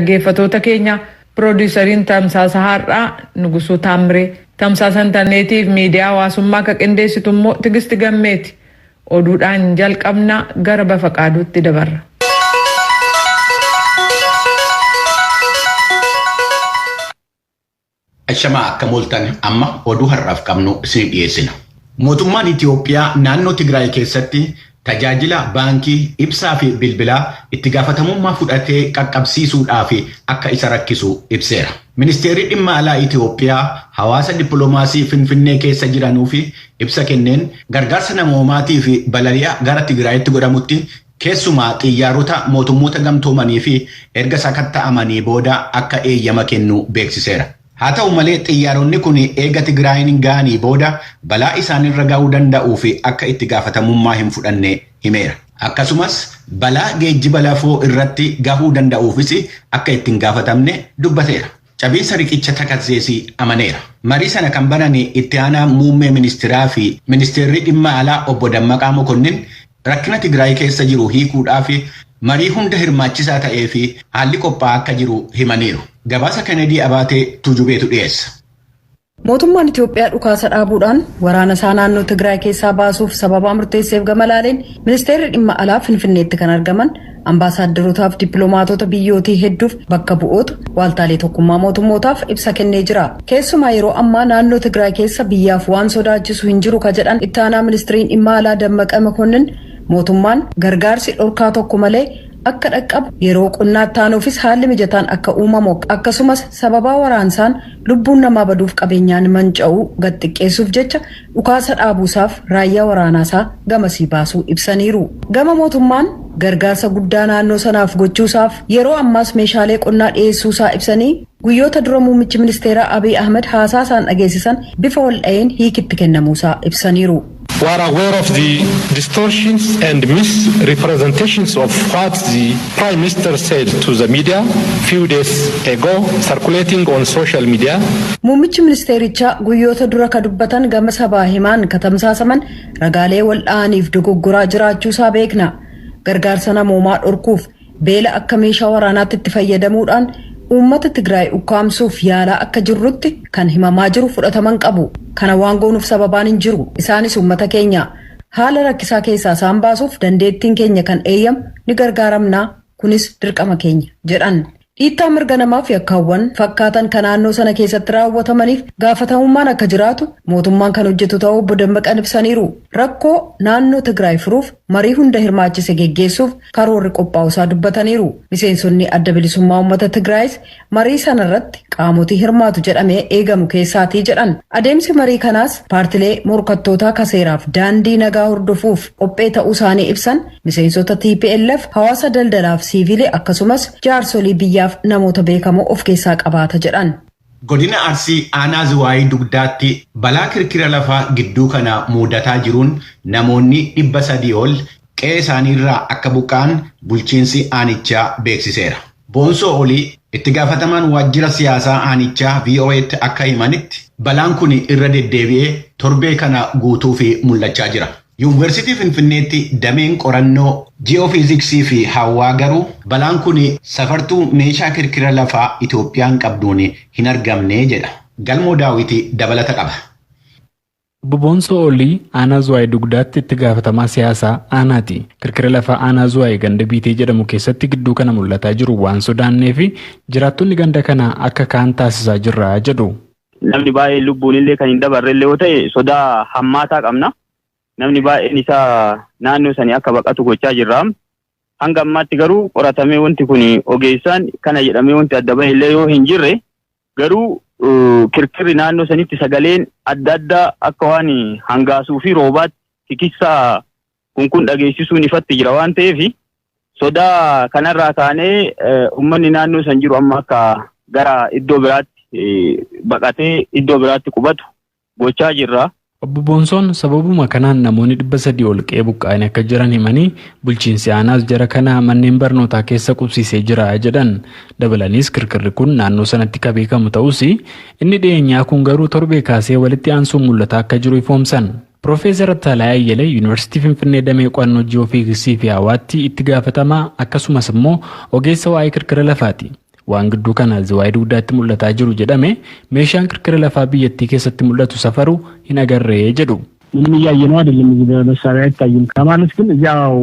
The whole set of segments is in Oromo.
Dhaggeeffatoota keenya, piroodiisariin tamsaasa har'aa Nugusuu Taamiree, tamsaasa intarneetii fi miidiyaa hawaasummaa kan qindeessitu immoo Tigisti Gammeeti. Oduudhaan jalqabnaa, gara Bafaqaaduutti dabarra. Ashamaa, akkam ooltan? Amma oduu har'aaf qabnu isin dhiyeessina. Mootummaan Itiyoophiyaa naannoo Tigraay keessatti tajaajila baankii, ibsaa fi bilbilaa itti gaafatamummaa fudhatee qaqqabsiisuudhaaf akka isa rakkisu ibseera. Ministeerri dhimma alaa Itiyoophiyaa hawaasa dippiloomaasii Finfinnee keessa jiranuu fi ibsa kenneen, gargaarsa namoomaatii fi balali'a gara Tigraayitti godhamutti keessumaa xiyyaarota Mootummoota Gamtoomanii fi erga sakatta'amanii booda akka eeyyama kennu beeksiseera. Haa ta'u malee, xiyyaaronni kun eega Tigraayin ga'anii booda balaa isaanirra ga'uu danda'uu fi akka itti gaafatamummaa hin fudhanne himeera. Akkasumas balaa geejjiba lafoo irratti gahuu danda'uufis akka itti hin gaafatamne dubbateera. Cabiinsa riqicha Takazzeesii amaneera. Marii sana kan banan itti aanaa muummee ministeeraa fi ministeerri dhimma alaa Obbo Dammaqaa Mokonnin, rakkina Tigraay keessa jiru hiikuudhaaf marii hunda hirmaachisaa ta'ee fi haalli qophaa'aa akka jiru himaniiru. Gabaasa Kennedy Abaatee Tujubeetu dhiyeessa. Mootummaan Itiyoophiyaa dhukaasa dhaabuudhaan waraana isaa naannoo Tigraay keessaa baasuuf sababaa murteesseef gama laaleen, ministeerri dhimma alaa Finfinneetti kan argaman ambaasaadarootaaf dippiloomaatota biyyootii hedduuf bakka bu'oota waaltaalee Tokkummaa Mootummootaaf ibsa kennee jira. Keessumaa yeroo ammaa naannoo Tigraay keessa biyyaaf waan sodaachisu hin jiru ka jedhan itti aanaa ministiriin dhimma alaa Dammaqa Makonnin, mootummaan gargaarsi dhorkaa tokko malee akka dhaqqabu, yeroo qonnaatti aanuufis haalli mijataan akka uumamu, akkasumas sababaa waraansaan lubbuun namaa baduuf qabeenyaan manca'uu gad xiqqeessuuf jecha dhukaasa dhaabuusaaf raayyaa waraanaasaa gamasii baasuu ibsaniiru. Gama mootummaan gargaarsa guddaa naannoo sanaaf gochuusaaf yeroo ammaas meeshaalee qonnaa dhiyeessuusaa ibsanii, guyyoota dura muummichi ministeeraa Abiy Ahmed haasaa isaan dhageessisan bifa waldha'een hiikitti kennamuusaa ibsaniiru. We are aware of the distortions and misrepresentations of what the Prime Minister said to the media few days ago circulating on social media. Muummichi ministeerichaa guyyoota dura ka dubbatan gama sabaa himaan ka tamsaasaman ragaalee wal dha'aniif dogoggoraa jiraachuusaa beekna. Gargaarsa namoomaa dhorkuuf beela akka meeshaa waraanaatti itti fayyadamuudhaan uummata Tigraay ukkaamsuuf yaalaa akka jirrutti kan himamaa jiru fudhataman qabu. Kana waan goonuuf sababaan hin jiru. Isaanis uummata keenya. Haala rakkisaa keessaa isaan baasuuf dandeettiin keenya kan eeyyamu ni gargaaramnaa. Kunis dirqama keenya jedhan. Dhiittaa mirga namaaf yakkaawwan fakkaatan kan naannoo sana keessatti raawwatamaniif gaafatamummaan akka jiraatu mootummaan kan hojjetu ta'uu Obbo Dammaqan ibsaniiru. Rakkoo naannoo Tigraay furuuf marii hunda hirmaachise geggeessuuf karoorri qophaa'usaa dubbataniiru. Miseensonni Adda Bilisummaa Uummata Tigraayis marii sana irratti qaamotii hirmaatu jedhamee eegamu keessaatii jedhan. Adeemsi marii kanaas paartilee morkattootaa kaseeraaf daandii nagaa hordofuuf qophee ta'uu isaanii ibsan, miseensota TPLF, hawaasa daldalaaf siivilii, akkasumas jaarsolii biyyaaf namoota beekamoo of keessaa qabaata jedhan. Godina Arsii aanaa Ziwaayii Dugdaatti balaa kirkira lafaa gidduu kana mudataa jiruun namoonni 300 ol qe'ee isaaniirraa akka buqqa'an bulchiinsi aanichaa beeksiseera. Boonsoo Olii, itti gaafatamaan waajjira siyaasaa aanichaa, VOA'tti akka himanitti, balaan kun irra deddeebi'ee torbee kana guutuu fi mul'achaa jira. Yuunivarsiitii Finfinneetti dameen qorannoo ji'oofiiziksii fi hawaa garuu balaan kun safartuu meeshaa kirkira lafaa Itoophiyaan qabduun hin argamne jedha. Galmoo Daawiti dabalata qaba. Obbo Boonsoo Olii aanaa Zuwaay Dugdaatti itti gaafatamaa siyaasaa aanaati. Kirkira lafaa aanaa Zuwaay ganda Biitee jedhamu keessatti gidduu kana mul'ataa jiru waan sodaannee fi jiraattonni ganda kanaa akka kaan taasisaa jirra jedhu. Namni baay'een lubbuun illee kan hin dabarre illee yoo ta'e, sodaa hammaataa qabna. Namni baay'een isaa naannoo sanii akka baqatu gochaa jirra. Hanga ammaatti garuu qoratamee wanti kun ogeessaan kana jedhamee wanti adda bahe illee yoo hin jirre, garuu kirkirri naannoo sanitti sagaleen adda addaa akka waan hangaasuu fi roobaatti kikissaa kun dhageessisuun ifatti jira waan ta'eef, sodaa kanarraa kaanee uummanni naannoo san jiru amma akka gara iddoo biraatti baqatee iddoo biraatti qubatu gochaa jirra. Obbo Boonsoon sababuma kanaan namoonni 300 ol qe'ee buqqa'anii akka jiran himanii, bulchiinsi aanaas jara kana manneen barnootaa keessa qubsiisee jira jedhan. Dabalaniis kirkirri kun naannoo sanatti ka beekamu ta'us, inni dhiyeenyaa kun garuu torbee kaasee walitti aansuun mul'ataa akka jiru ifoomsan. Piroofeesar Attaalaa Ayyalee Yuunivarsiitii Finfinnee damee qo'annoo ji'oofiiziksii fi hawaatti itti gaafatamaa, akkasumas immoo ogeessa waa'ee kirkira lafaati. Waan gidduu kana Ziwaayii dugdaatti mul'ataa jiru jedhame meeshaan kirkira lafaa biyyattii keessatti mul'atu safaru hin agarree jedhu. ምንም እያየነው አይደለም። እዚህ በመሳሪያ አይታይም ከማለት ግን እዚያው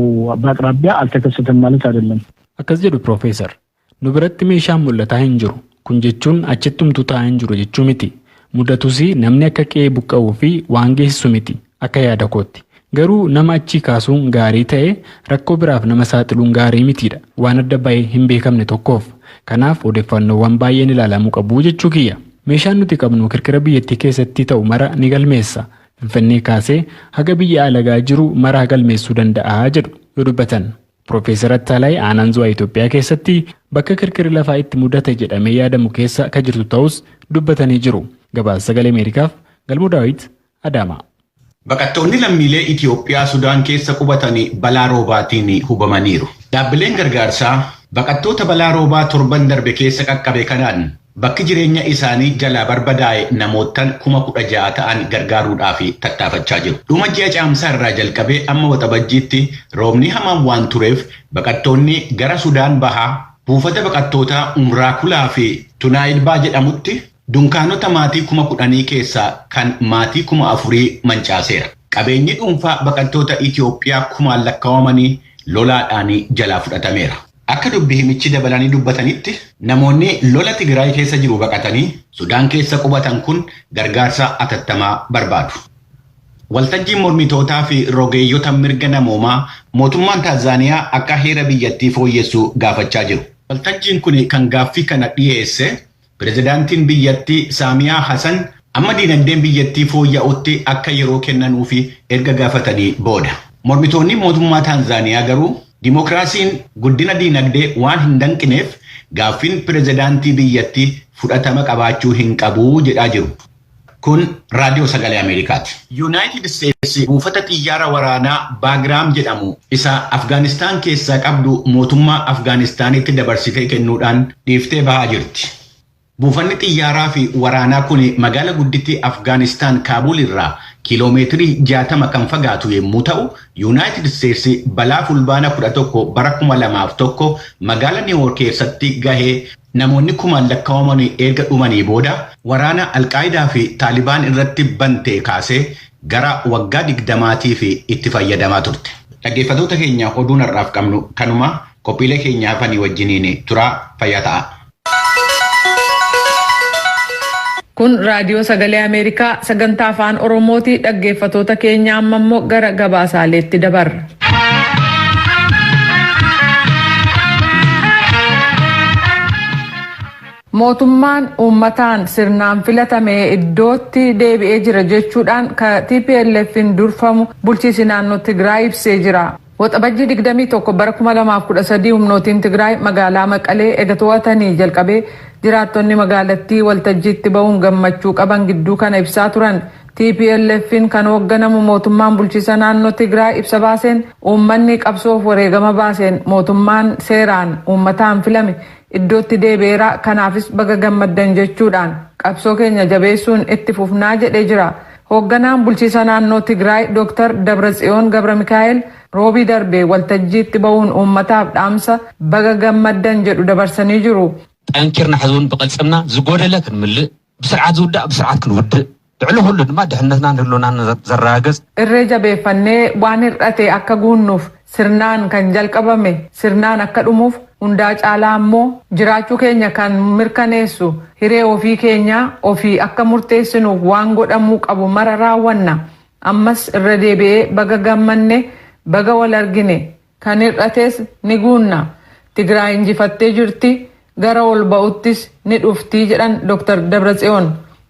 በአቅራቢያ አልተከሰተም ማለት አይደለም። Akkas jedhu Piroofeesar. Nu biratti meeshaan mul'ataa hin jiru. Kun jechuun achitti humtuu taa'aa hin jiru jechuu miti. Mudatus namni akka qe'ee buqqa'uu fi waan geessisu miti akka yaada kootti. Garuu nama achii kaasuun gaarii ta'e rakkoo biraaf nama saaxiluun gaarii mitiidha. Waan adda bahee hin beekamne tokkoof. Kanaaf odeeffannoowwan baay'een ilaalamuu qabu jechuu kiyya. Meeshaan nuti qabnu kirkira biyyattii keessatti ta'u mara ni galmeessa. Finfinnee kaasee haga biyya alagaa jiru maraa galmeessuu danda'a jedhu yoo dubbatan. Piroofeesar Attaalaayi aanaan Zuwaa Itoophiyaa keessatti bakka kirkirri lafaa itti mudate jedhamee yaadamu keessa akka jirtu ta'us dubbatanii jiru. Gabaasa Sagalee Ameerikaaf Galmoo Daawit Adaamaa. Baqattoonni lammiilee Itoophiyaa Sudaan keessa qubatanii balaa roobaatiin hubamaniiru. Dhaabbileen gargaarsaa baqattoota balaa roobaa torban darbe keessa qaqqabe kanaan bakki jireenya isaanii jalaa barbadaa'e namoottan 16,000 ta'an gargaaruudhaaf tattaafachaa jiru. Dhuma ji'a caamsaa irraa jalqabee amma waxabajjiitti roobni hamaan waan tureef baqattoonni gara Sudaan bahaa buufata baqattootaa Umraakulaa fi Tunaayilbaa jedhamutti dunkaanota maatii 10,000 keessaa kan maatii 4,000 mancaaseera. Qabeenyi dhuunfaa baqattoota Itoophiyaa kumaan lakkaawamanii lolaadhaan jalaa fudhatameera. Akka dubbi himichi dabalanii dubbatanitti namoonni lola Tigraay keessa jiru baqatanii Sudaan keessa qubatan kun gargaarsa atattamaa barbaadu. Waltajjiin mormitootaa fi rogeeyyota mirga namoomaa mootummaan Taanzaaniyaa akka heera biyyattii fooyyessu gaafachaa jiru. Waltajjiin kun kan gaaffii kana dhiyeesse pirezidaantiin biyyattii Saamiyaa Hasan amma diinagdeen biyyattii fooyya'utti akka yeroo kennanuufi erga gaafatanii booda. Mormitoonni mootummaa Taanzaaniyaa garuu Dimookiraasiin guddina diinagdee waan hin danqineef gaaffiin pirezidaantii biyyattii fudhatama qabaachuu hin qabu jedhaa jiru. Kun raadiyoo sagalee Ameerikaati. Yuunaayitid Isteetsi buufata xiyyaara waraanaa Baagiraam jedhamu isa Afgaanistaan keessaa qabdu mootummaa Afgaanistaanitti dabarsitee kennuudhaan dhiiftee bahaa jirti. Buufanni xiyyaaraa fi waraanaa kun magaala guddittii Afgaanistaan Kaabul irraa kiiloomeetirii 60 kan fagaatu yommuu ta'u, Yuunaayitid Isteetsi balaa fulbaana 11 bara 2001 magaala Niiwoork keessatti gahee namoonni kumaan lakkaa'aman erga dhumanii booda waraana Alqaayidaa fi Taalibaan irratti bantee kaasee gara waggaa 20tiif itti fayyadamaa turte. Dhaggeeffattoota keenya oduun har'aaf qabnu kanuma qophiilee keenya hafanii wajjiniin turaa fayyaa ta'a. Kun raadiyoo sagalee Ameerikaa sagantaa afaan Oromooti. Dhaggeeffattoota keenya amma immoo gara gabaasaaleetti dabarra. Mootummaan uummataan sirnaan filatame iddootti deebi'ee jira jechuudhaan ka TPLF'n durfamu bulchiisi naannoo Tigraay ibsee jira. Waxabajjii 21 bara 2013 humnootiin Tigraay magaalaa Maqalee ega to'atanii jalqabee jiraattonni magaalattii waltajjiitti bahuun gammachuu qaban gidduu kana ibsaa turan. TPLF'n kan hoogganamu mootummaan bulchiisa naannoo Tigraay ibsa baaseen uummanni qabsoof wareegama baaseen mootummaan seeraan uummataan filame iddootti deebi'eera kanaafis baga gammaddan jechuudhaan qabsoo keenya jabeessuun itti fufnaa jedhee jira. Hoogganaan bulchiisa naannoo Tigraay Dr. Dabratsiyoon Gabra Mikaa'el roobii darbee waltajjiitti bahuun uummataaf dhaamsa baga gammaddan jedhu dabarsanii jiru. ጠንኪርና ሕዚ እውን ብቅልፅምና ዝጎደለ ክንምልእ ብስርዓት ዝውዳእ ብስርዓት ክንውድእ ልዕሊ ኩሉ ድማ ድሕነትና ህልውናን ዘረጋግፅ Irree jabeeffannee waan hir'ate akka guunnuuf sirnaan kan jalqabame sirnaan akka dhumuuf hundaa caalaa ammoo jiraachuu keenya kan mirkaneessu hiree ofii keenyaa ofii akka murteessinuuf waan godhamuu qabu mara raawwanna. Ammas irra deebi'ee baga gammanne baga wal argine kan hir'ates ni guunna. Tigraay injifattee jirti gara ol ba'uttis ni dhuftii jedhan Dr. Dabratsiyoon.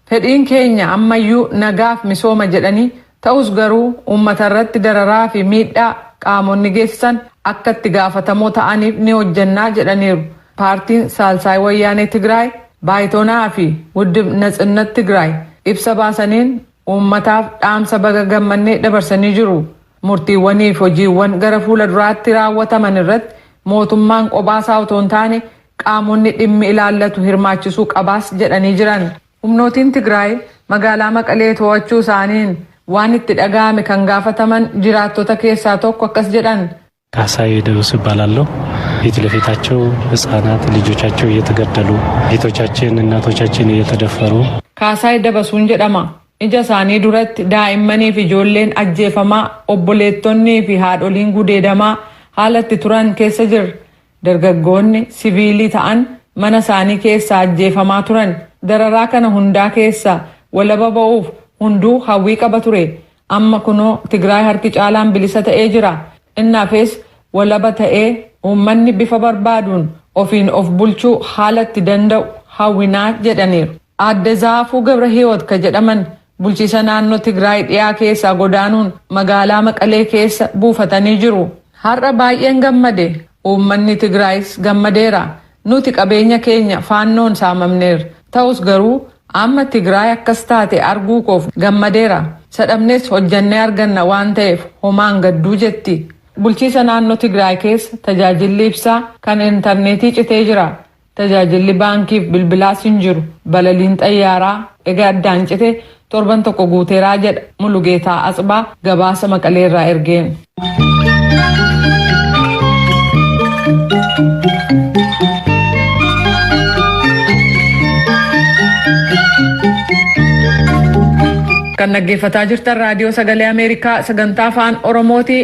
Fedhiin keenya ammayyuu nagaaf misooma jedhanii ta'us garuu uummata irratti dararaa fi miidhaa qaamonni geessisan akka itti gaafatamoo ta'aniif ni hojjannaa jedhaniiru. Paartiin Saalsaay Wayyaanee Tigraay, Baayitoonaa fi Wuddib Natsinnat Tigraay ibsa baasaniin uummataaf dhaamsa baga gammannee dabarsanii jiru. Murtiiwwanii fi hojiiwwan gara fuula duraatti raawwataman irratti mootummaan qobaasaa otoo hin taane qaamonni dhimmi ilaallatu hirmaachisuu qabaas jedhanii jiran. Humnootiin Tigraay magaalaa Maqalee to'achuu isaaniin waan itti dhaga'ame kan gaafataman jiraattota keessaa tokko akkas jedhan. ካሳዬ ደበሱ እባላለሁ። ፊት ለፊታቸው ህጻናት ልጆቻቸው እየተገደሉ እህቶቻችን እናቶቻችን እየተደፈሩ Kaasaay Dabasuun jedhama. Ija isaanii duratti daa'immanii fi ijoolleen ajjeefamaa, obboleettonnii fi haadholiin gudeedamaa haala itti turan keessa jirra. Dargaggoonni siviilii ta'an mana isaanii keessaa ajjeefamaa turan. Dararaa kana hundaa keessaa walaba ba'uuf hunduu hawwii qaba ture. Amma kunoo Tigraay harki caalaan bilisa ta'ee jira. Innaafis walaba ta'ee uummanni bifa barbaaduun ofiin of bulchuu haala itti danda'u hawwinaa jedhaniiru. Aadde Zaafuu Gabra Hiwoot ka jedhaman bulchiisa naannoo Tigraay dhiyaa keessaa godaanuun magaalaa Maqalee keessa buufatanii jiru. Har'a baay'een gammade. Uummanni Tigraayis gammadeera. Nuti qabeenya keenya faannoon saamamneerra. Ta'us garuu amma Tigraay akkas taate arguu koof gammadeera. Sadhabnes hojjannee arganna waan ta'eef homaan gadduu jetti. Bulchiisa naannoo Tigraay keessa tajaajilli ibsaa kan intarneetii citee jira. Tajaajilli baankiif bilbilaas hin jiru. Balaliin xayyaaraa egaa addaan cite torban tokko guuteeraa jedha Mulugeetaa Atsibaa gabaasa Maqaleerraa ergeen. Kan dhaggeeffataa jirtan raadiyoo sagalee Ameerikaa sagantaa afaan Oromooti.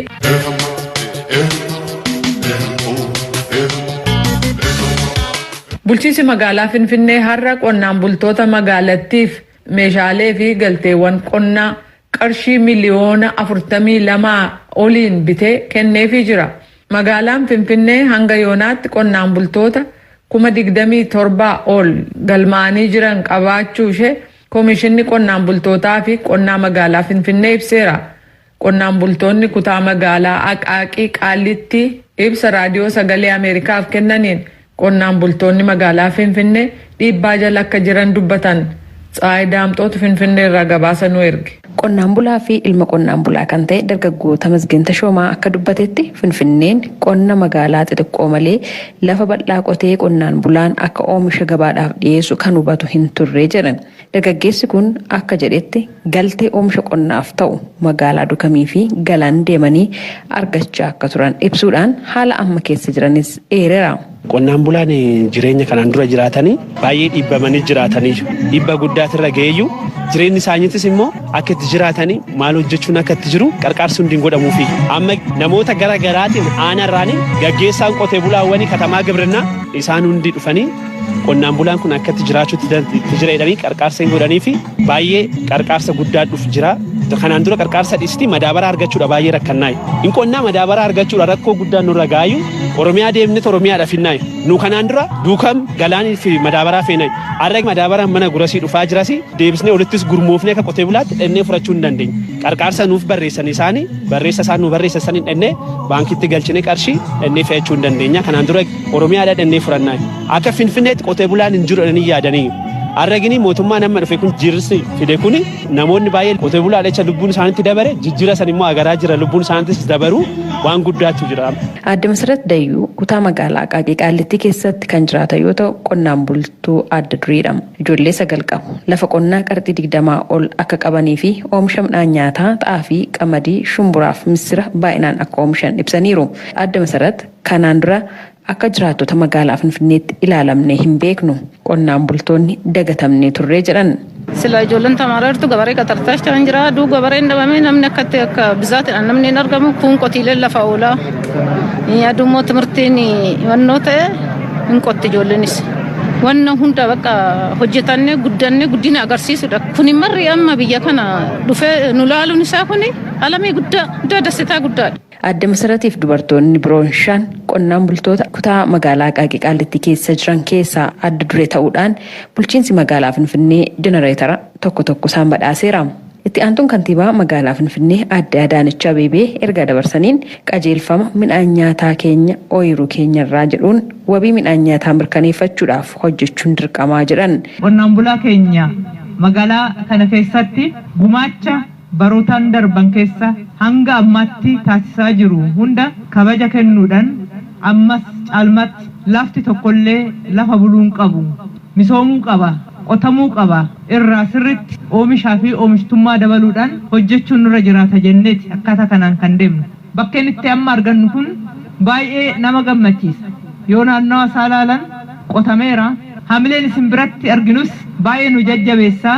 Bulchiinsi magaalaa Finfinnee har'a qonnaan bultoota magaalattiif meeshaalee fi galteewwan qonnaa qarshii miliyoona 42 oliin bitee kenneefii jira. Magaalaan Finfinnee hanga yoonaatti qonnaan bultoota 27,000 ol galmaa'anii jiran qabaachuu ishee Koomishinni qonnaan bultootaa fi qonnaa magaalaa Finfinnee ibseera. Qonnaan bultoonni kutaa magaalaa Aqaaqii Qaallitti ibsa raadiyoo sagalee Ameerikaaf kennaniin qonnaan bultoonni magaalaa Finfinnee dhiibbaa jala akka jiran dubbatan. Tsaayi Daamxootu Finfinnee irraa gabaasa nu erge. Qonnaan bulaa fi ilma qonnaan bulaa kan ta'e dargaggoo Tamasgeen Tashoomaa akka dubbatetti, Finfinneen qonna magaalaa xixiqqoo malee lafa bal'aa qotee qonnaan bulaan akka oomisha gabaadhaaf dhiyeessu kan hubatu hin turre jedhan. Dargaggeessi kun akka jedhetti, galtee oomisha qonnaaf ta'u magaalaa Dukamii fi Galaan deemanii argachaa akka turan ibsuudhaan haala amma keessa jiranis eereera. Qonnaan bulaan jireenya kanaan dura jiraatanii baay'ee dhiibbamanii jiraatanii dhiibba guddaatirra ga'eeyyuu, jireenyi isaaniitis immoo akka itti jiraatanii maal hojjechuun akka itti jiru qarqaarsi hundi hin godhamuufi. Amma namoota gara garaatiin aanarraanii gaggeessaan qotee bulaawwanii katamaa gibirinnaa isaan hundi dhufanii qonnaan bulaan kun akka itti jiraachuutti itti jira jedhanii qarqaarsa hin godhanii fi baay'ee qarqaarsa guddaa dhufu jira. Kanaan dura qarqaarsa dhiistii madaabara argachuudha baay'ee rakkannaayi. In qonnaa madaabara argachuudha rakkoo guddaan nurra gaayu, Oromiyaa deemnee Oromiyaadha finnaayi. Nu kanaan dura Duukam, Galaanii fi madaabaraa feenaayi. Har'a madaabaraan mana gurasii dhufaa jirasi, deebisnee olittis gurmoofnee akka qotee bulaatti dhennee furachuu hin dandeenye. Qarqaarsa nuuf barreessan isaanii barreessa isaan nu barreessan sanii dhennee baankitti galchine qarshii dhennee fe'achuu hin dandeenya. Kanaan dura Oromiyaadha dhennee furannaayi. Akka Finfinneetti qotee bulaan hin jiru jedhanii yaadanii. Har'a gini mootummaan amma dhufe kun jijjiirsi fide kun namoonni baay'een qotee bulaa jecha lubbuun isaaniitti dabare, jijjiira san immoo agaraa jira, lubbuun isaaniittis dabaruu waan guddaatu jira. Aadde Masarat Dayyuu kutaa magaalaa Aqaaqii Qaallittii keessatti kan jiraatan yoo ta'u, qonnaan bultuu adda dureedha. Ijoollee sagal qabu. Lafa qonnaa qarxii 20 ol akka qabanii fi oomisha midhaan nyaataa xaafii, qamadii, shumburaa fi misira baay'inaan akka oomishan ibsaniiru. Aadde Masarat kanaan dura akka jiraattota magaalaa Finfinneetti ilaalamnee hin beeknu. Qonnaan bultoonni dagatamnee turree jedhan. Sila ijoolleen tamaaraa gabaree qaxartaa jiran jira. Aduu gabareen dhabamee namni akkatti akka bizaatiidhaan namni hin argamu. Kun qotiileen lafa oolaa. Aduu immoo timirtiin himannoo ta'e hin qotti ijoolleenis. Wanna hunda bakka hojjetannee guddannee guddina agarsiisudha. Kuni marri amma biyya kana dhufee nu laaluun isaa kuni alamii guddaa guddaa dassitaa guddaadha. Aadde Masaratiif dubartoonni biroon shan qonnaan bultoota kutaa magaalaa Aqaaqii Qaallittii keessa jiran keessaa adda duree ta'uudhaan bulchiinsi magaalaa Finfinnee jenereetara tokko tokko isaan badhaaseera. Itti aantuun kantiibaa magaalaa Finfinnee Aadde Adaanech Abeebee ergaa dabarsaniin, qajeelfama midhaan nyaataa keenya ooyiruu keenyarraa jedhuun wabii midhaan nyaataa mirkaneeffachuudhaaf hojjechuun dirqamaa jedhan. Qonnaan bulaa keenya magaalaa kana keessatti gumaacha barootaan darban keessa hanga ammaatti taasisaa jiru hunda kabaja kennuudhaan, ammas caalmatti lafti tokkollee lafa buluun qabu, misoomuu qaba, qotamuu qaba, irraa sirritti oomishaa fi oomishtummaa dabaluudhaan hojjechuun nurra jiraata jenneeti akkaataa kanaan kan deemnu. Bakkeen itti amma argannu kun baay'ee nama gammachiisa. Yoo naannawa isaa ilaalan qotameera. Hamileen isin biratti arginus baay'ee nu jajjabeessa.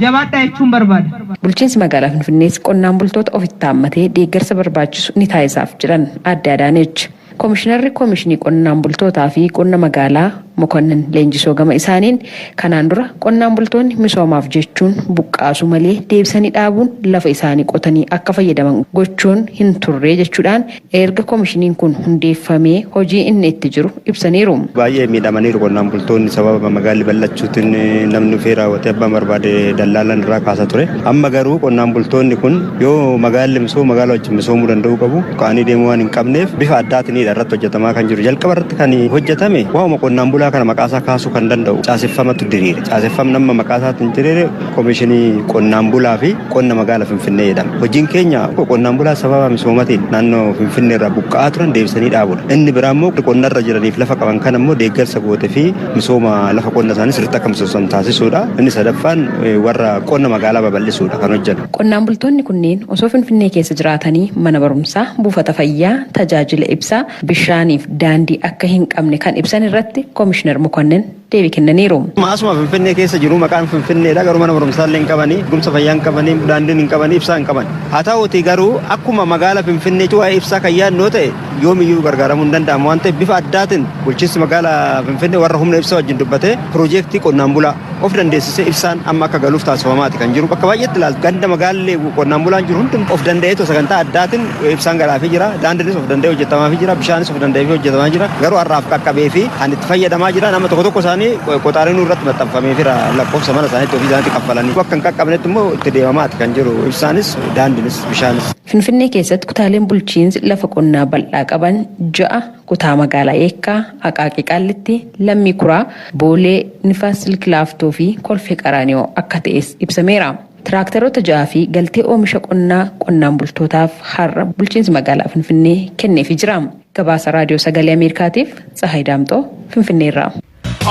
Jabaadhaa jechuun barbaada. Bulchiinsi magaalaa Finfinnees qonnaan bultoota ofitti haammatee deeggarsa barbaachisu ni taasisaaf jedhan Aadde Adaanech. Komishinarri Komishinii Qonnaan Bultootaa fi Qonna Magaalaa Mokonnin Leenjisoo gama isaaniin kanaan dura qonnaan bultoonni misoomaaf jechuun buqqaasuu malee deebisanii dhaabuun lafa isaanii qotanii akka fayyadaman gochuun hin turre jechuudhaan erga komishiniin kun hundeeffamee hojii inni itti jiru ibsaniiru. Baay'ee miidhamaniiru qonnaan bultoonni sababa magaalli bal'achuutiin namni dhufee raawwatee abbaan barbaade dallaalan irraa kaasa ture. Amma garuu qonnaan bultoonni kun yoo magaalli misooma magaala wajjin misoomuu danda'uu qabu ka'anii deemuu waan hin qabneef bifa addaatiinidha irratti hojjetamaa kan jiru. Jalqaba irratti kan hojjetame waa'uma qonnaan bulaa kana maqaasaa kaasuu kan danda'u caaseffamatu diriire. Caaseffamni amma maqaasaatiin diriire Komishinii Qonnaan Bulaa fi Qonna Magaala Finfinnee jedhama. Hojiin keenya qonnaan bulaa sababa misoomatiin naannoo Finfinnee irraa buqqa'aa turan deebisanii dhaabudha. Inni biraa immoo qonnarra jiraniif lafa qaban kana immoo deeggarsa goote fi misooma lafa qonna isaanii sirriitti akka misoomsan taasisuudha. Inni sadaffaan warra qonna magaalaa babal'isuudha kan hojjennu. Qonnaan bultoonni kunneen osoo Finfinnee keessa jiraatanii mana barumsaa, buufata fayyaa, tajaajila ibsaa, bishaaniif daandii akka hin qabne kan ibsan irratti Komishinar Mokonnin deebii kennaniiru. Asuma Finfinnee keessa jiru, maqaan Finfinneedha, garuu mana barumsaa illee hin qabanii, eegumsa fayyaa hin qabanii, daandiin hin qabanii, ibsaa hin qaban. Haa ta'uutii garuu akkuma magaala Finfinnee waa'ee ibsaa kan yaadnu ta'e yoomiyyuu gargaaramuu hin danda'amu waan ta'eef bifa addaatiin bulchiinsi magaala Finfinnee warra humna ibsaa wajjin dubbatee piroojeektii qonnaan bulaa of dandeessisee ibsaan amma akka galuuf taasifamaati kan jiru. Bakka baay'eetti ilaaltu ganda magaalli qonnaan bulaan jiru hundi of danda'eetu sagantaa addaatiin ibsaan galaafii jira, daandiinis of danda'ee hojjetamaafii jira, bishaanis of danda'ee hojjetamaa jira. Garuu har'aaf qaqqabee fi kan itti fayyadamaa jira nama tokko tokko isaanii qoxaarinuu irratti maxxanfameefira lakkoofsa mana isaaniitti ofii isaaniitti kaffalanii bakka hin qaqqabnetti immoo itti deemamaati kan jiru ibsaanis, daandiinis, bishaanis. Finfinnee keessatti kutaaleen bulchiinsi lafa qonnaa bal'aa qaban 6 kutaa magaalaa Eekkaa, Aqaaqii Qaallitti, Lammii Kuraa, Boolee, Nifaas Silk Laaftoo fi Kolfee Qaraaniyoo akka ta'es ibsameera. Tiraaktaroota 6 fi galtee oomisha qonnaa qonnaan bultootaaf har'a bulchiinsi magaalaa Finfinnee kenneefii jira. Gabaasa Raadiyoo Sagalee Ameerikaatiif Tsahaay Daamxoo Finfinneerraa.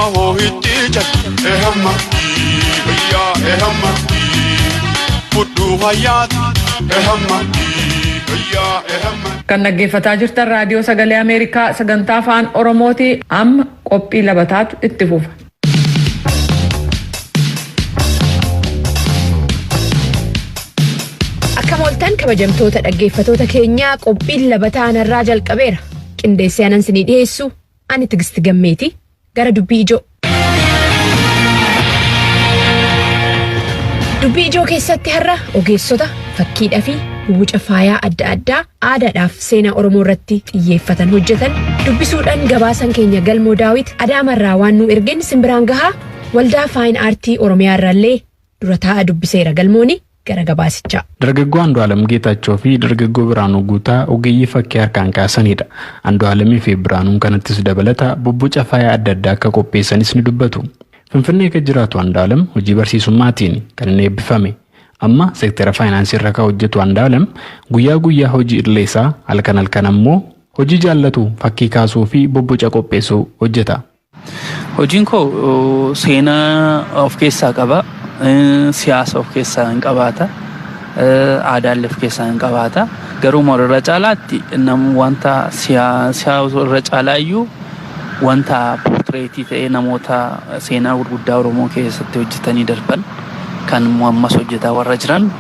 Ahoo itti jette ehamma yaa ehamma fudhu hayyaati ehamma yaa ehamma. Kan dhaggeeffataa jirtan Raadiyoo Sagalee Ameerikaa sagantaa Afaan Oromooti. Amma qophii labataatu itti fufa. Akkam ooltan kabajamtoota dhaggeeffatoota keenyaa, qophiin labataa narraa jalqabeera. Qindeessee anan isinii dhiyeessu ani Tigisti Gammeeti. Gara dubbii ijoo. Dubbii ijoo keessatti har'a ogeessota fakkiidhaa fi boca faayaa adda addaa aadaadhaaf seenaa Oromoo irratti xiyyeeffatan hojjetan dubbisuudhaan gabaasan keenya Galmoo Daawit Adaamarraa waan nu ergeen simbiraan gahaa. Waldaa Fine Artii Oromiyaa irraallee dura taa'aa dubbiseera Galmooni, gara gabaasichaa. Dargaggoo Andu'aalam Geetaachoo fi dargaggoo Biraanuu Guutaa ogeeyyii fakkii harkaan kaasanidha. Andu'aalamii fi Biraanuun kanattis dabalata bobboca faaya adda addaa akka qopheessanis ni dubbatu. Finfinnee kan jiraatu Andu'aalam hojii barsiisummaatiin kan inni eebbifame. Amma seektara faayinaansii irra kan hojjetu Andu'aalam guyyaa guyyaa hojii idilee isaa, halkan halkan ammoo hojii jaallatu fakkii kaasuu fi bobboca qopheessuu hojjeta. Hojiin koo seenaa of keessaa qaba. Siyaasa of keessaa hin qabaata. Aadaallee of keessaa hin qabaata. Garuu irra caalaatti wanta siyaasa irra caalaa iyyuu wanta portraitii ta'ee namoota seenaa gurguddaa Oromoo keessatti hojjetanii darban kan immoo ammas hojjetaa warra jiran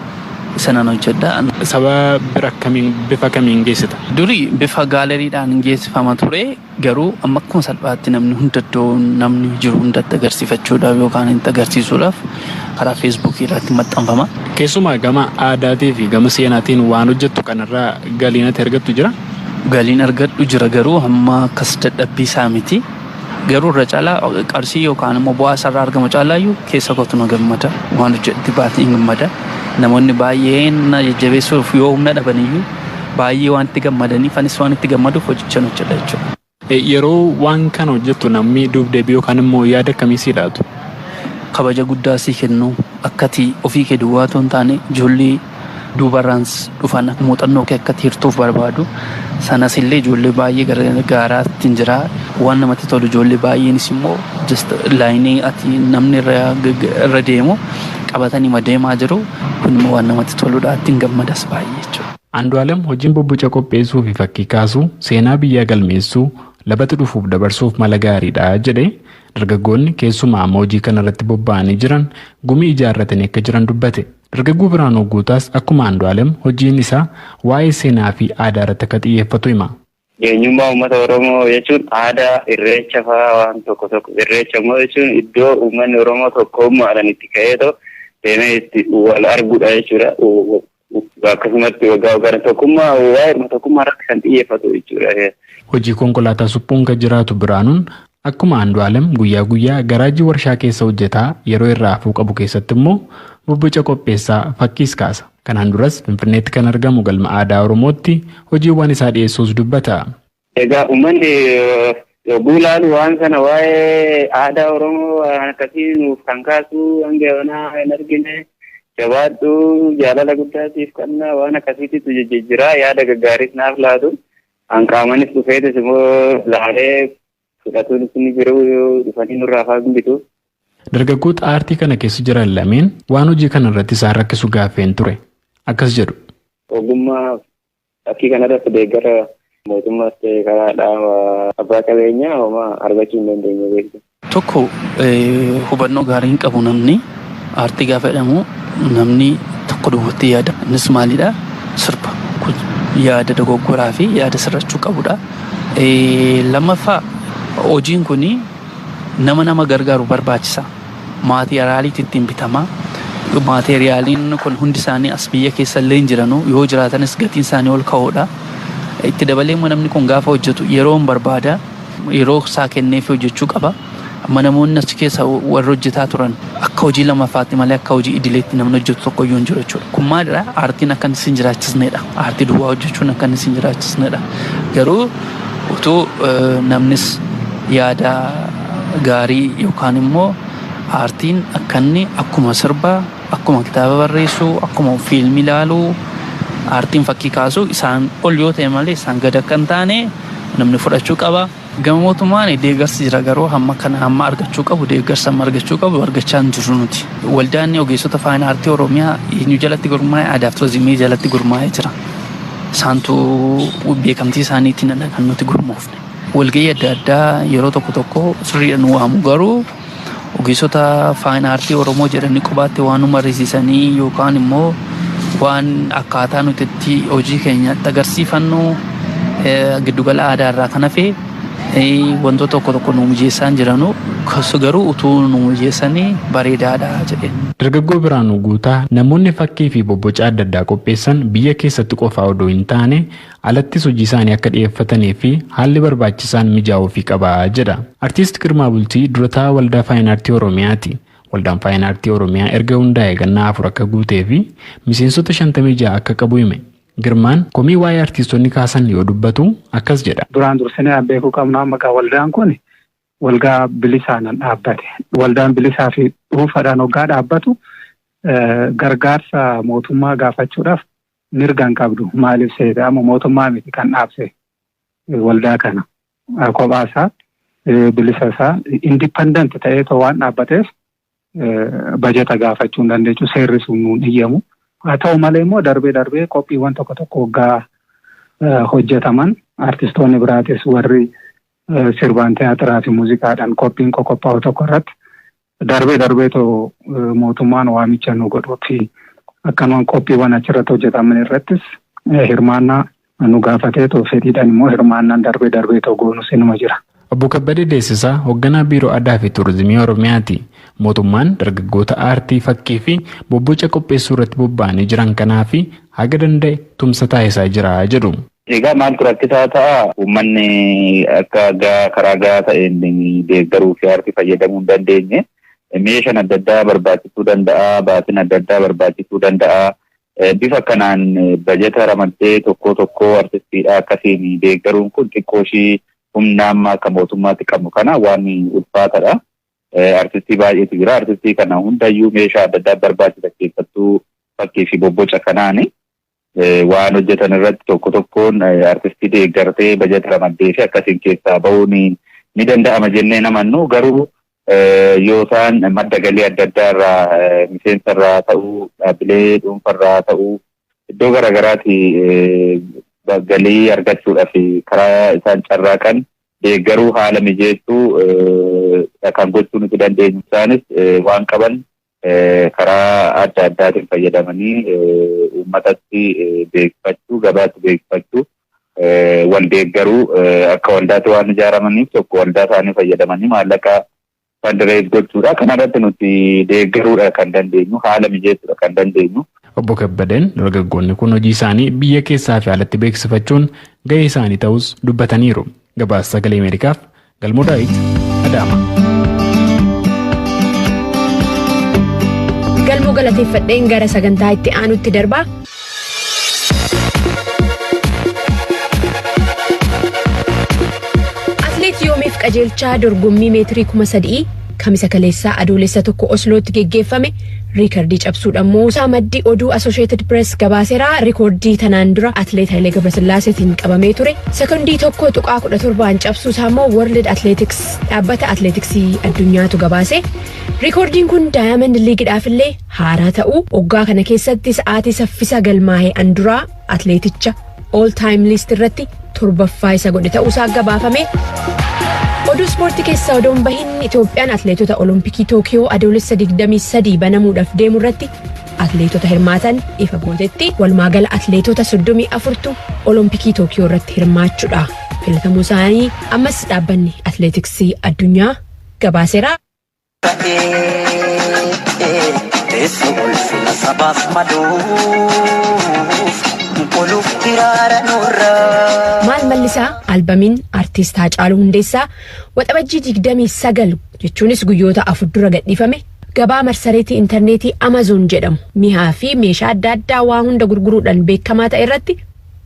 sanan hojjedha. Saba bira akkamiin, bifa kamiin geessita? Duri bifa gaaleriidhaan geessifama ture, garuu amma akkuma salphaatti namni hunda iddoo namni jiru hundatti agarsiifachuudhaaf yookaan itti agarsiisuudhaaf karaa Feesbuukii irratti maxxanfama. Keessumaa gama aadaatii fi gama seenaatiin waan hojjettu kanarraa galiin ati argattu jira? Galiin argadhu jira, garuu hamma akkas dadhabbii isaa miti. Garuu irra caalaa qarshii yookaan immoo bu'aa isarraa argamu caalaayyuu keessa kootu na gammada. Waan hojjetti baatee hin gammada. Namoonni baay'een na jajjabeessuuf yoo humna dhabaniyyuu baay'ee waan itti gammadaniif anis waan itti gammaduuf hojichan hojjedha jechuudha. Yeroo waan kana hojjettu namni duub deebii yookaan immoo yaada akkamii sii laatu? Kabaja guddaa sii kennu, akkati ofii kee duwwaa otoo hin taane ijoollee duubarraan dhufan muuxannoo kee akka hirtuuf barbaadu. Sanas illee ijoollee baay'ee gara gaaraatti hin jira. Waan namatti tolu, ijoollee baay'eenis immoo just lineii ati namni irra deemu qabatanii deemaa jiru. Kun immoo waan namatti toludha, ittiin gammadas baay'ee jechuudha. Andu'aalem hojiin bobboca qopheessuu fi fakkii kaasuu seenaa biyyaa galmeessuu, labata dhufuuf dabarsuuf mala gaariidha jedhe. Dargaggoonni keessumaa amma hojii kana irratti bobba'anii jiran gumii ijaarratanii akka jiran dubbate. Dargaggoo Biraanuu Guutaas akkuma Andu'aalem hojiin isaa waa'ee seenaa fi aadaa irratti akka xiyyeeffatu hima. Eenyummaa uummata Oromoo jechuun aadaa, irreecha fa'aa waan tokko tokko. Irreecha immoo jechuun iddoo uummanni Oromoo tokkummaadhaan itti ka'eetoo deemee itti wal arguudha jechuudha. Akkasumatti waggaa waggaan tokkummaa, waa'ee tokkummaa irratti kan xiyyeeffatu jechuudha. Hojii konkolaataa suphuun kan jiraatu Biraanuun akkuma Andu'aalem guyyaa guyyaa garaajii warshaa keessa hojjetaa, yeroo irraa hafuu qabu keessatti immoo bobboca qopheessaa, fakkiis kaasa. Kanaan duras Finfinneetti kan argamu galma aadaa Oromootti hojiiwwan isaa dhiyeessuus dubbata. Egaa uummanni yogguu ilaalu waan kana, waa'ee aadaa Oromoo waan akkasii nuuf kan kaasu hanga yoonaa hin argine, jabaadhu, jaalala guddaatiif qabna, waan akkasiitu jijjiiraa yaada gaggaariis naaf laatu. An qaamanis dhufeetis immoo laalee fudhatuun ni jiru, dhufanii nurraa afaan bitu. Dargaggoota aartii kana keessa jiran lameen waan hojii kana irratti isaan rakkisu gaaffeen ture. Akkas jedhu. Ogummaa fakkii kanarratti deeggara mootummaas ta'e karaa dhaaba abbaa qabeenyaa homaa argachuu hin dandeenye beektu. Tokko, hubannoo gaarii hin qabu namni. Aartii gaafa jedhamu namni tokko duwwaatti yaada. Innis maalidha? Sirba. Kun yaada dogoggoraa fi yaada sirrachuu qabudha. Lammaffaa, hojiin kun nama gargaaru barbaachisa. Maateriyaaliitu ittiin bitama. Maateriyaaliin kun hundi isaanii as biyya keessa illee hin jiranu, yoo jiraatanis gatiin isaanii ol ka'uudha. Itti dabalee immoo namni kun gaafa hojjetu yeroo hin barbaada. Yeroo isaa kenneef hojjechuu qaba. Amma namoonni achi keessa warri hojjetaa turan akka hojii lammaffaatti malee akka hojii idileetti namni hojjetu tokko iyyuu hin jiru jechuudha. Kun maalidha? Aartiin akka inni sin jiraachisnedha. Aartii duwwaa hojjechuun akka inni sin jiraachisnedha. Garuu utuu namnis yaada gaarii yookaan immoo aartiin akka inni akkuma sirbaa, akkuma kitaaba barreessuu, akkuma fiilmii ilaaluu, aartiin fakkii kaasuu isaan ol yoo ta'e malee isaan gad akka hin taane namni fudhachuu qaba. Gama mootummaan deeggarsi jira, garuu hamma kana hamma argachuu qabu, deeggarsa hamma argachuu qabu argachaa hin jirru nuti. Waldaan ogeessota fine artii Oromiyaa eenyu jalatti gurmaa'e? Aadaa fi turizimii jalatti gurmaa'ee jira. Isaantu beekamtii isaaniitiin kan nuti gurmoofne. Walgahii adda addaa yeroo tokko tokko sirriidhaan nu waamu, garuu ogeessota fine artii Oromoo jedhanii qubaatti waan nu mariisisanii yookaan immoo waan akkaataa nuti itti hojii keenyatti agarsiifannu giddugala aadaa irraa kan hafe wantoota tokko tokko nu mijeessaa hin jiranu, garuu utuu nu mijeessanii bareedaadha jedheen. Dargaggoo Biraanuu Guutaa namoonni fakkii fi bobboca adda addaa qopheessan biyya keessatti qofaa odoo hin taane alattis hojii isaanii akka dhiyeeffatanii fi haalli barbaachisaan mijaa'uufii qaba jedha. Artiist Girmaa Bultii durataa Waldaa Fine Artii Oromiyaati. Waldaan Fine Artii Oromiyaa erga hundaa'e gannaa 4 akka guutee fi miseensota 56 akka qabu hime. Girmaan komii waa'ee artiistonni kaasan yoo dubbatu akkas jedha. Duraan dursinee beekuu qabnu, amma waldaan kun waldaa bilisaan dhaabbate. Waldaan bilisaa fi dhuunfaadhaan hoggaa dhaabbatu gargaarsa mootummaa gaafachuudhaaf mirga hin qabdu. Maaliif seeta? Amma mootummaa miti kan dhaabse waldaa kana. Kophaasaa, bilisa isaa, independent ta'eetoo waan dhaabbateef bajata gaafachuu hin dandeechu, seerri sun nuun iyyamu. Haa ta'u malee immoo darbee darbee qophiiwwan tokko tokko waggaa hojjetaman, artistoonni biraatis warri sirbaan, tiyaatiraa fi muuziqaadhaan qophiin qoqophaa'u tokko irratti darbee darbeetoo mootummaan waamicha nu godhuu fi akkanumaan qophiiwwan achirratti hojjetaman irrattis hirmaannaa nu gaafateetoo fedhiidhaan immoo hirmaannaan darbee darbeetoo goonus inuma jira. Obbo Kabbadee Deessisaa hoogganaa Biiroo Aadaa fi Turizimii Oromiyaati. Mootummaan dargaggoota aartii fakkii fi bobboca qopheessuu irratti bobba'anii jiran kanaa fi haga danda'e tumsa taasisaa jira jedhu. Egaa maaltu rakkisaa ta'a? Uummanni akka karaa gahaa ta'een deeggaruu fi aartii fayyadamuu hin dandeenye. Meeshaan adda addaa barbaachisuu danda'a, baasiin adda addaa barbaachisuu danda'a. Bifa kanaan bajeta ramaddee tokko tokko artistiidha akkasiin deeggaruun kun xiqqoo ishii humna amma akka mootummaatti qabnu kana waan ulfaatadha. Artistii baay'eetu jira. Artistii kana hundayyuu meeshaa adda addaa barbaachisa, keessattuu fakkii fi bobboca kanaani. Waan hojjetan irratti tokko tokkoon artistii deeggartee bajeta ramaddee fi akkasiin keessaa bahuun ni danda'ama jennee namannu, garuu yoo isaan madda galii adda addaa irraa, miseensa irraa ta'uu, dhaabbilee dhuunfa irraa ta'uu, iddoo garaagaraati galii argachuudhaaf karaa isaan carraaqan Deeggaruu, haala mijeessuu kan gochuu nuti dandeenyu. Isaanis waan qaban karaa adda addaatiin fayyadamanii uummatatti beeksifachuu, gabaatti beeksifachuu, wal deeggaruu, akka waldaatti waan ijaaramaniif tokko waldaa isaanii fayyadamanii maallaqa fundraise gochuudha. Kanarratti nuti deeggaruudha kan dandeenyu, haala mijeessuudha kan dandeenyu. Obbo Kabbadeen dargaggoonni kun hojii isaanii biyya keessaa fi alatti beeksifachuun gahee isaanii ta'us dubbataniiru. Gabaasa Sagalee Ameerikaaf Galmoo Daawit, Adaama. Galmoo galateeffadheen gara sagantaa itti aanutti darbaa. Atleet Yoomiif Qajeelchaa dorgommii meetirii 3000 Kamisa kaleessaa Adoolessa 1 Oslootti geggeeffame riikardii cabsuudhaan mo'uusaa maddi oduu Associated Press gabaaseera. Rikoordii tanaan dura atleet Hayilee Gabrasillaaseetiin qabamee ture sekondii 1.17n cabsuusaa immoo World Athletics, dhaabbata atleetiksii addunyaatu gabaase. Rikoordiin kun Diamond Leagueidhaaf illee haaraa ta'uu, waggaa kana keessatti sa'aatii saffisa galmaa'e an duraa atleeticha all time list irratti torbaffaa isa godhe ta'uusaa gabaafame. Oduu ispoortii keessaa odoon bahin, Itoophiyaan atleetota Olompikii Tookiyoo Adoolessa 23 banamuudhaaf deemu irratti atleetota hirmaatan ifa gootetti. Walumaa gala atleetota 34tu Olompikii Tookiyoo irratti hirmaachuudha filatamuu isaanii ammas dhaabbanni atleetiksii addunyaa gabaaseera. Teessoo ulfina sabaaf maluuf qoluuf kiraara nurraa. Maal Mallisaa albamiin artiist Haacaaluu Hundeessaa Waxabajjii 29, jechuunis guyyoota 4 dura gadhiifame, gabaa marsareetii intarneetii Amazon jedhamu mi'aa fi meeshaa adda addaa waa hunda gurguruudhaan beekamaa ta'e irratti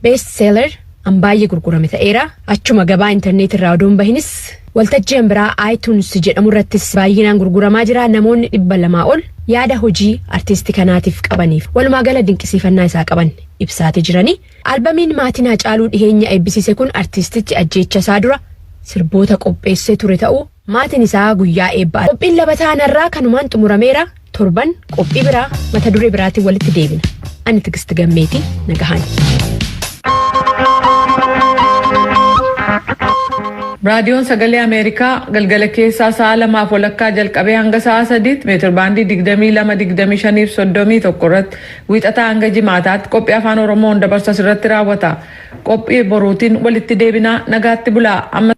best seller, an baay'ee gurgurame ta'eera. Achuma gabaa intarneetii irraa odoon bahinis waltajjii biraa iTunes jedhamu irrattis baay'inaan gurguramaa jira. Namoonni 200 ol yaada hojii artiistii kanaatiif qabaniif walumaa gala dinqisiifannaa isaa qaban ibsaatee jiranii. Albamiin maatiin Haacaaluu dhiheenya eebbisiise kun artiistichi ajjeecha isaa dura sirboota qopheessee ture ta'uu maatiin isaa guyyaa eebbaa. Qophiin labataanarraa kanumaan xumurameera. Torban qophii biraa mata duree biraatiin walitti deebina. Ani Tigisti Gammeetii, nagahaan. Raadiyoon Sagalee Ameerikaa galgala keessaa sa'a 2:30 jalqabee hanga sa'a 3tti meetir baandii 22, 25 fi 31 irratti wiixataa hanga jimaataatti qophii Afaan Oromoon dabarsa irratti raawwata. Qophii boruutiin walitti deebinaa, nagaatti bulaa. Amma